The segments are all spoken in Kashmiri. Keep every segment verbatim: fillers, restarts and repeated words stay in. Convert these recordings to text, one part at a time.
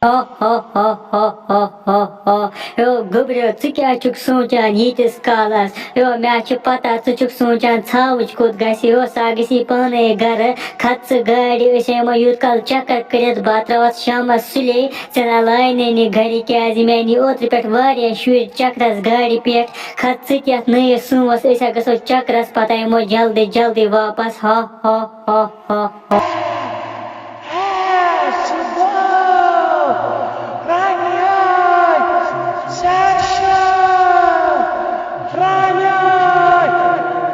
ہا ہا ہا ہا ہا ہا ہا۔ ہیو گوٚبریو، ژٕ کیٛاہ چھُکھ سونٛچان ییٖتِس کالس؟ ہیو، مےٚ چھِ پتہ ژٕ چھُکھ سونٛچان ژھاوٕج کوٚت گژھِ۔ ہیو، سۄ گژھی پانے گرٕ۔ کھژ ژٕ گاڑِ، أسۍ یِمو یوٗت کال چکر کٔرِتھ، بہٕ ترٛاوَتھ شامس سُلے۔ ژےٚ نہ لاینٕے نہٕ گرِ، کیٛازِ مےٚ نی اوترٕ پٮ۪ٹھ واریاہ شُرۍ چکرس گاڑِ پٮ۪ٹھ۔ کھژ ژٕ تہِ یتھ نٔیِس سوموس، أسۍ ہا گژھو چکرس، پتہٕ یِمو جلدی جلدی واپس۔ ہا ہا ہا ہا ہا۔ ہے، سُہ گوٚو۔ رانیٲے، سیرشو، رانیٲے،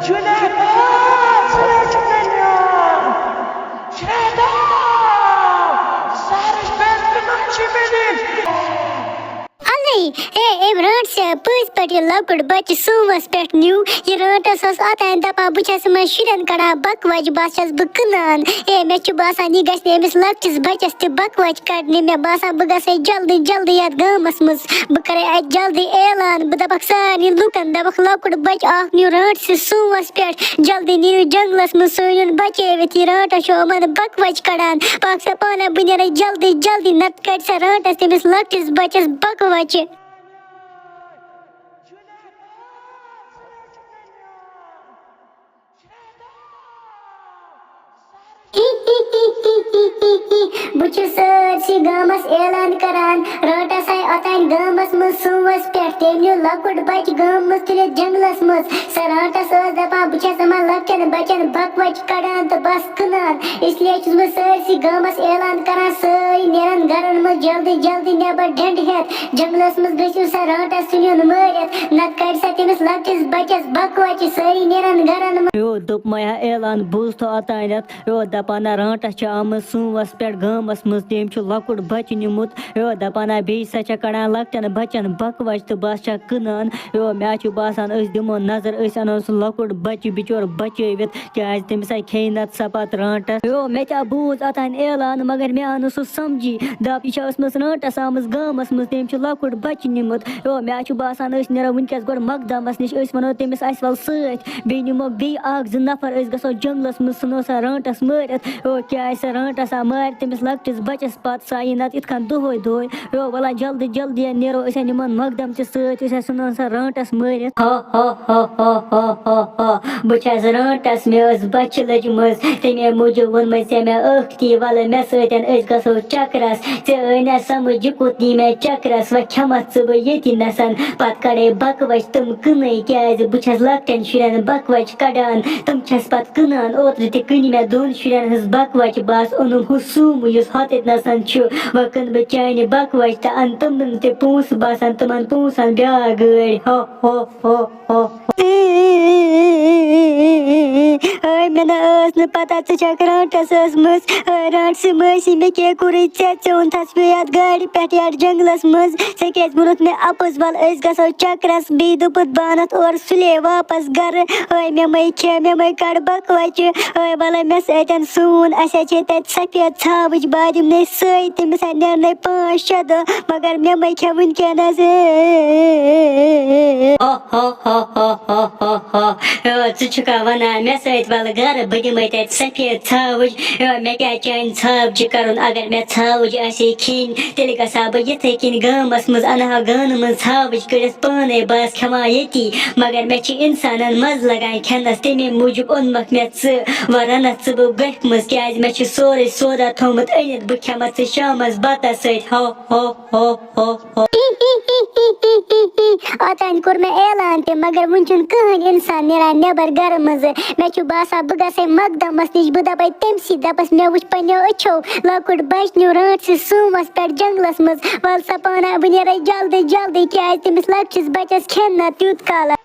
جُنید، آ، ژٕ چھُکھ مےٚ نیان۔ شیطان، سیرش بنت منٛز چھِ مےٚ نِنۍ۔ اَلے، اے، أمۍ رانٛٹسہِ پٔزۍ پٲٹھۍ یہِ لۄکُٹ بَچہٕ سوموَس پٮ۪ٹھ نیوٗ۔ یہِ رانٛٹَس ٲس اوٚتام دَپان، "بہٕ چھَس یِمَن شُرٮ۪ن کَڑان بَکہٕ وَچہِ، بہٕ ہسا چھَس بہٕ کٕنان۔" اے، مےٚ چھُ باسان، یہِ گژھِ نہٕ أمِس لۄکٹِس بَچَس تہِ بَکہٕ وَچہِ کَڑنہِ۔ مےٚ باسان، بہٕ گژھٕ جلدی جلدی یَتھ گامَس منٛز۔ بہٕ کَرَے اَتہِ جلدی اعلان۔ بہٕ دَپَکھ سارنٕے لُکَن، دَپَکھ، "لۄکُٹ بَچہٕ اَکھ نیوٗ رانٛٹسہِ سوموَس پٮ۪ٹھ۔ جلدی نیٖرِو جنٛگلَس منٛز، سُہ أنِوُن بَچٲوِتھ۔ یہِ رانٛٹَس چھُ یِمَن بَکہٕ وَچہِ کَڑان۔" پَکھ سا پانہٕ، بہٕ نیرَے جلدی جلدی، نَتہٕ کَڑِ سا رانٛٹَس تٔمِس لۄکٹِس بَچَس بَکہٕ وَچہِ۔ بہٕ چھُس سٲرسٕے گامَس اعلان کران، رانٛٹَس آے اوٚتانۍ گامَس منٛز سوموَس پٮ۪ٹھ۔ تٔمۍ نیوٗ لۄکُٹ بَچہٕ گامہٕ منٛز تُلِتھ جنٛگلَس منٛز۔ سۄ رانٛٹَس ٲس دَپان، "بہٕ چھَس یِمَن لۄکٹٮ۪ن بَچَن بَکہٕ وَچہِ کَڑان تہٕ بَس کٕنان۔ اس لیے چھُس بہٕ سٲرسٕے گامَس اعلان کران، سٲری نیرَن گَرَن منٛز جلدی جلدی نٮ۪بَر ڈنٛڈ ہٮ۪تھ۔ جنٛگلَس منٛز گٔژھِو سا رانٛٹَس ژھٕنِوُن مٲرِتھ، نَتہٕ کَڑِ سا تٔمِس لۄکٹِس بَچَس بَکہٕ وَچہِ۔" سٲری نیرَن گَرَن منٛز۔ یو دوٚپ مےٚ اعلان، بوٗزتھو اوٚتانٮ۪تھ۔ یو دَپان، نہ، رانٛٹَس چھِ آمٕژ سوموَس پٮ۪ٹھ گامَس منٛز، تٔمۍ چھُ لۄکُٹ بَچہٕ نیوٗمُت۔ یو دَپان، نہ، بیٚیہِ سا چھےٚ کَڑان لۄکٹٮ۪ن بَچَن بَکہٕ وَچہِ تہٕ بَس چھےٚ کٕنان۔ یو، مےٚ چھُ باسان، أسۍ دِمو نظر، أسۍ اَنو سُہ لۄکُٹ بَچہٕ بِچور بَچٲوِتھ، کیٛازِ تٔمِس ہا کھیٚیہِ نَتہٕ سۄ پَتہٕ رانٛٹَس۔ یو، مےٚ تہِ ہا بوٗز اوٚتانۍ اعلان، مگر مےٚ آو نہٕ سُہ سَمجھی۔ دَپ، یہِ چھےٚ ٲسمٕژ رانٛٹَس آمٕژ گامَس منٛز، تٔمۍ چھُ لۄکُٹ بَچہٕ نیوٗمُت۔ یو، مےٚ چھُ باسان، أسۍ نیرو وٕنکیٚس گۄڈٕ مقدمَس نِش، أسۍ وَنو تٔمِس، اَسہِ وَل سۭتۍ، بیٚیہِ نِمو بیٚیہِ اَکھ زٕ نفر، أسۍ گژھو جنٛگلَس منٛز، ژھٕنو سا رانٛٹَس مٲرِتھ۔ یو، کیٛازِ سا رانٛٹَس آ مارِ تٔمِس لۄکٹِس بَچَس، پَتہٕ سا یی نَتہٕ یِتھ کٔنۍ دۄہَے دۄہَے۔ یو، وَلہ جلدی جلدی نیرو، أسۍ ہا نِمون مقدم تہِ سۭتۍ، أسۍ ہا ژھٕنون سا رانٛٹَس مٲرِتھ۔ ہا ہا ہا ہا ہا ہا ہا ہا۔ بہٕ چھَس رانٛٹَس، مےٚ ٲس بَچہِ لٔجمٕژ، تَمے موٗجوٗب ووٚنمَے ژےٚ مےٚ ٲکھتی، وَلہٕ مےٚ سۭتۍ أسۍ گژھو چَکرَس۔ ژےٚ ٲے نہ سَمٕجھ یہِ کوٚت نی مےٚ چَکرَس، وۄنۍ کھٮ۪مَتھ ژٕ بہٕ ییٚتی نَسَن، پَتہٕ کَڑَے بَکہٕ وَچہِ تِم کٕنٕے، کیٛازِ بہٕ چھَس لۄکٹٮ۪ن شُرٮ۪ن بَکہٕ وَچہِ کَڑان، تِم چھَس پَتہٕ کٕنان۔ اوترٕ تہِ کٕنہِ مےٚ دۄن شُرٮ۪ن ہٕنٛز بَکہٕ وَچہِ، بَس اوٚنُم ہُہ سوٗمہٕ یُس ہۄتٮ۪تھ نَسَن چھُ، وۄنۍ کٕنہٕ بہٕ چانہِ بَکہٕ وَچہِ تہٕ اَنہٕ تِمَن تہِ پونٛسہٕ، بہٕ آسَن تِمَن پونٛسَن بیٛاکھ گٲڑۍ۔ ہو ہو ہو ہو۔ اے، مےٚ نہ ٲس نہٕ پتہ ژٕ چھکھ رانٛٹس ٲسمٕژ۔ اے، رانٛٹسٕے مٲسی، مےٚ کیٛاہ کوٚرُے ژےٚ؟ ژےٚ اوٚنتھس پیٚو یتھ گاڑِ پٮ۪ٹھ یتھ جنگلس منٛز۔ ژےٚ کیٛازِ ووٚنُتھ مےٚ اپُز، ول أسۍ گژھو چکرس؟ بیٚیہِ دوٚپُتھ بہٕ انتھ اورٕ سُلے واپس گرٕ۔ اے، مےٚ مَے کھےٚ، مےٚ مَے کڑ بکوچہِ۔ اے، ولے مےٚ سۭتۍ سون، اسہِ حظ چھے تتہِ سفید ژھاوٕج، بہٕ دِمنے سۄے، تٔمِس حظ نیرنے پانٛژھ شےٚ دۄہ۔ مگر مےٚ مَے کھےٚ وٕنکیٚنَس۔ ہا ہا ہا ہا ہا ہا ہا۔ او، ژٕ چھُکھا وَنان مےٚ سۭتۍ وَلہٕ گَرٕ، بہٕ دِمَے تَتہِ سفید ژھاوٕج۔ او، مےٚ کیٛاہ چانہِ ژھاوجہِ کَرُن؟ اگر مےٚ ژھاوٕج آسہِ ہے کھیٚنۍ، تیٚلہِ گژھٕ ہا بہٕ یِتھَے کٔنۍ گامَس منٛز، اَنہٕ ہا گانہٕ منٛز ژھاوٕج کٔڑِتھ پانَے، بہٕ آسہٕ کھٮ۪وان ییٚتی۔ مگر مےٚ چھِ اِنسانَن مَزٕ لَگان کھٮ۪نَس، تَمے موٗجوٗب اوٚنمَکھ مےٚ ژٕ۔ وۄنۍ رَنَتھ ژٕ بہٕ گۄپھِ منٛز، کیٛازِ مےٚ چھِ سورُے سودا تھوٚومُت أنِتھ، بہٕ کھٮ۪مَتھ ژٕ شامَس بَتَس سۭتۍ۔ ہو ہو ہو ہو ہو۔ اوٚتانۍ کوٚر مےٚ اعلان تہِ، مگر وُنہِ چھُنہٕ کٕہٕنۍ اِنسان نیران نٮ۪بر گرٕ منٛزٕ۔ مےٚ چھُ باسان، بہٕ گژھے مقدمس نِش، بہٕ دپے تٔمۍ سٕے، دپس، مےٚ وُچھ پننیو أچھو لۄکُٹ بچہٕ نیوٗ رانٛٹسٕے سوموس پٮ۪ٹھ جنگلس منٛز۔ ول سا پانہ، بہٕ نیرے جلدی جلدی، کیازِ تٔمِس لۄکٹِس بچس کھٮ۪ن نہ تیوٗت کال۔